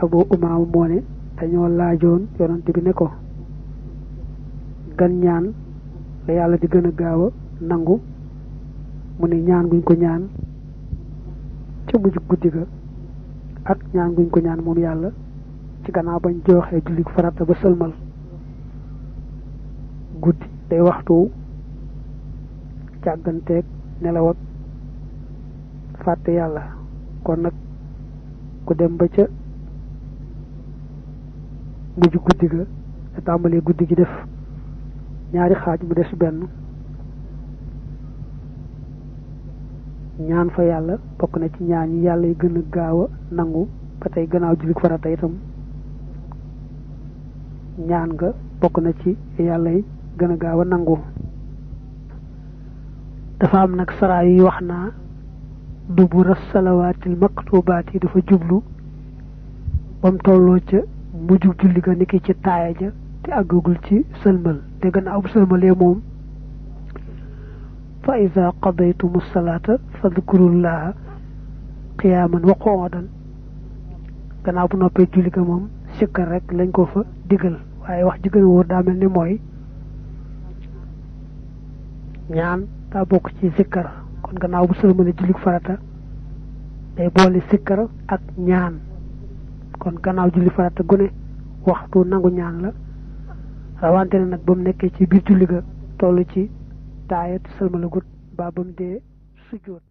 Abu Umaama moo ne dañoo laajoon yonante bi ne ko gan ñaan la yàlla di gën a gaaw a nangu mu ne ñaan guñ ko ñaan ca mujj guddi ga ak ñaan guñ ko ñaan moom yàlla ci gannaaw bañ joxee julli farata ba sëlmal. guddi day waxtu càgganteeg nelaw ak fàtte yàlla kon nag ku dem ba ca mujj guddi ga te tàmbalee guddi gi def ñaari xaaj mu des benn ñaan fa yàlla bokk na ci ñaan yi yàlla yi gën a gaaw a nangu ba tey gannaaw julli farata itam ñaan nga bokk na ci yàlla yi gën a gaaw a nangu. dafa am nag saraa yi wax naa dubura salawaatil maktubaat yi dafa jublu ba mu tolloo ca mujjug julli ga niki ci taaya ja te àggagul ci sëlmal te gannaaw bu sëlmalee moom fa iza qadaytumu salaata fadkurullaha qiyaaman wa qu'udan gannaaw bu noppee julli ga moom sikkar rek lañ ko fa digal waaye wax ji gën a wóor daa mel ni mooy ñaan daa bokk ci sikkar kon gannaaw bu sëlmalee julli farata day boole sikkar ak ñaan kon gannaaw julli farata gune waxtu nangu ñaan la rawante ne nag ba mu nekkee ci biir julli ga toll ci taayat sëlmalagut ba ba mu dee sujjóot